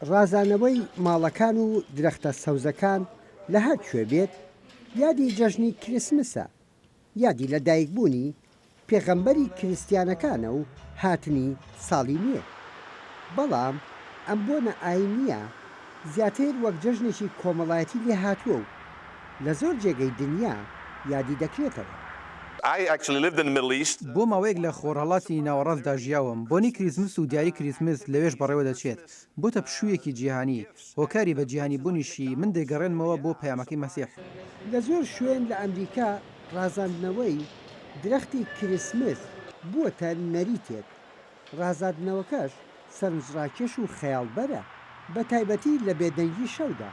ڕازانەوەی ماڵەکان و درەختە سەوزەکان لە هەر کوێ بێت، یادی جەژنی کریسمسە، یادی لە دایکبوونی پێغەمبەری کریستیانەکانە و هاتنی ساڵی نوێ. بەڵام ئەم بۆنە ئاینییە زیاتر وەک جەژنێکی کۆمەڵایەتی لێهاتووە و لە زۆر جێگەی دنیا یادی دەکرێتەوە. بۆ ماوەیەک لە خۆرهەڵاتی ناوەڕاستدا ژیاوم، بۆنەی کریسمس و دیاری کریسمس لەوێش بەڕێوە دەچێت، بۆتە پشوویەکی جیهانی، هۆکاری بە جیهانیبوونیشی من دەیگەڕێنمەوە بۆ پەیامەکەی مەسیح. لە زۆر شوێن لە ئەمریکا ڕازاندنەوەی درەختی کریسمس بووەتە نەریتێک، ڕازادنەوەکەش سەرنجڕاکێش و خەیاڵبەرە، بەتایبەتی لە بێدەنگی شەودا.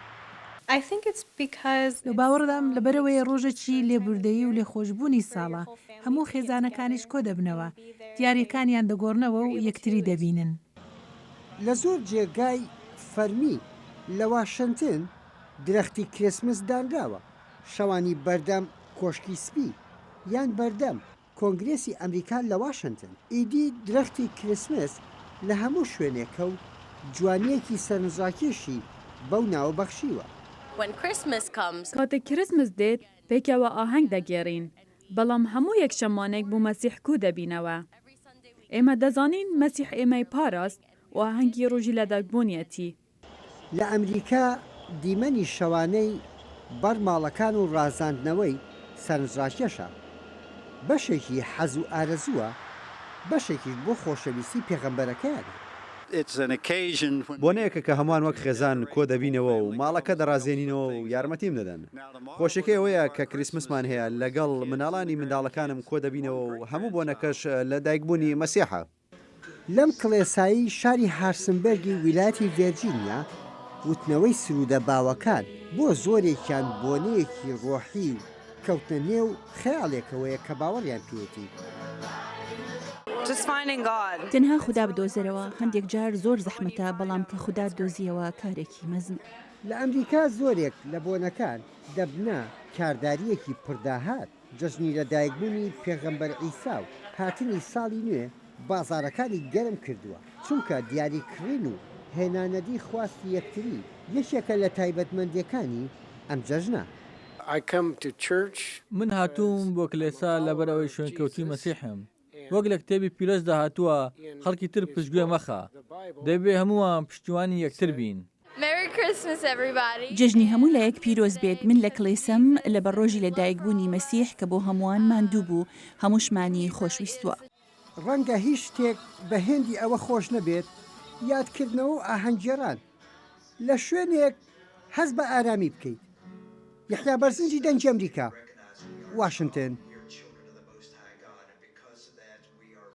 لەو باوەڕەدام لەبەرئەوەیە ڕۆژێکی لێبوردەیی و لێخۆشبوونی ساڵە، هەموو خێزانەکانیش کۆدەبنەوە، دیارییەکانیان دەگۆڕنەوە و یەکتری دەبینن. لە زۆر جێگای فەرمی لە واشنتن درەختی کریسمس دانراوە، شەوانی بەردەم کۆشکی سپی یان بەردەم کۆنگرێسی ئەمریکا لە واشنتن. ئیدی درەختی کریسمس لە هەموو شوێنێکە و جوانییەکی سەرنجڕاکێشی بەو ناوە بەخشیوە. کاتێک کریسمس دێت، پێکەوە ئاهەنگ دەگێڕین، بەڵام هەموو یەکشەممانێک بۆ مەسیح کۆدەبینەوە. ئێمە دەزانین مەسیح ئێمەی پاراست و ئاهەنگی ڕۆژی لەدایکبوونیەتی. لە ئەمریکا دیمەنی شەوانەی بەر ماڵەکان و ڕازاندنەوەی سەرنجڕاکێشە. بەشێکی حەز و ئارەزووە، بەشێکیش بۆ خۆشەویستی پێغەمبەرەکەیانە. بۆنەیەکە کە هەمووان وەک خێزان کۆدەبینەوە و ماڵەکە دەڕازێنینەوە و یارمەتیم دەدەن. خۆشیەکەی ئەوەیە کە کریسمسمان هەیە، لەگەڵ منداڵانی منداڵەکانم کۆدەبینەوە و هەموو بۆنەکەش لەدایکبوونی مەسیحە. لەم کڵێسایەی شاری هارسنبێرگی ویلایەتی ڤێرجینیا، وتنەوەی سروودە باوەکان بۆ زۆرێکیان بۆنەیەکی ڕۆحی و کەوتنە نێو خەیاڵێکەوەیە کە باوەڕیان پێیەتی. تەنها خودا بدۆزەرەوە، هەندێک جار زۆر زەحمەتە، بەڵام کە خودات دۆزیەوە کارێکی مەزنە. لە ئەمریکا زۆرێک لە بۆنەکان دەبنە کاردارییەکی پڕداهات. جەژنی لەدایکبوونی پێغەمبەر عیسا و هاتنی ساڵی نوێ بازاڕەکانی گەرم کردووە، چونکە دیاری کڕین و هێنانەدی خواستی یەکتری یەکێکە لە تایبەتمەندییەکانی ئەم جەژنە. من هاتووم بۆ کلێسا لەبەرئەوەی شوێنکەوتووی مەسیحم. وەک لە کتێبی پیرۆزدا هاتووە، خەڵکی تر پشتگوێ مەخە. دەبێ هەموومان پشتیوانی یەکتر بین. جەژنی هەموو لایەک پیرۆز بێت من لە کڵێسەم لەبەر ڕۆژی لە دایک بوونی مەسیح کە بۆ هەمووان ماندوو بوو هەمووشمانی خۆشویستوە. ڕەنگە هیچ شتێک بە هێندی ئەوە خۆش نەبێت یادکردنەوە و ئاهەنگگێڕان لە شوێنێک هەست بە ئارامی بکەیت. یەحیا بەرزنجی دەنگی ئەمریکا، واشنتن.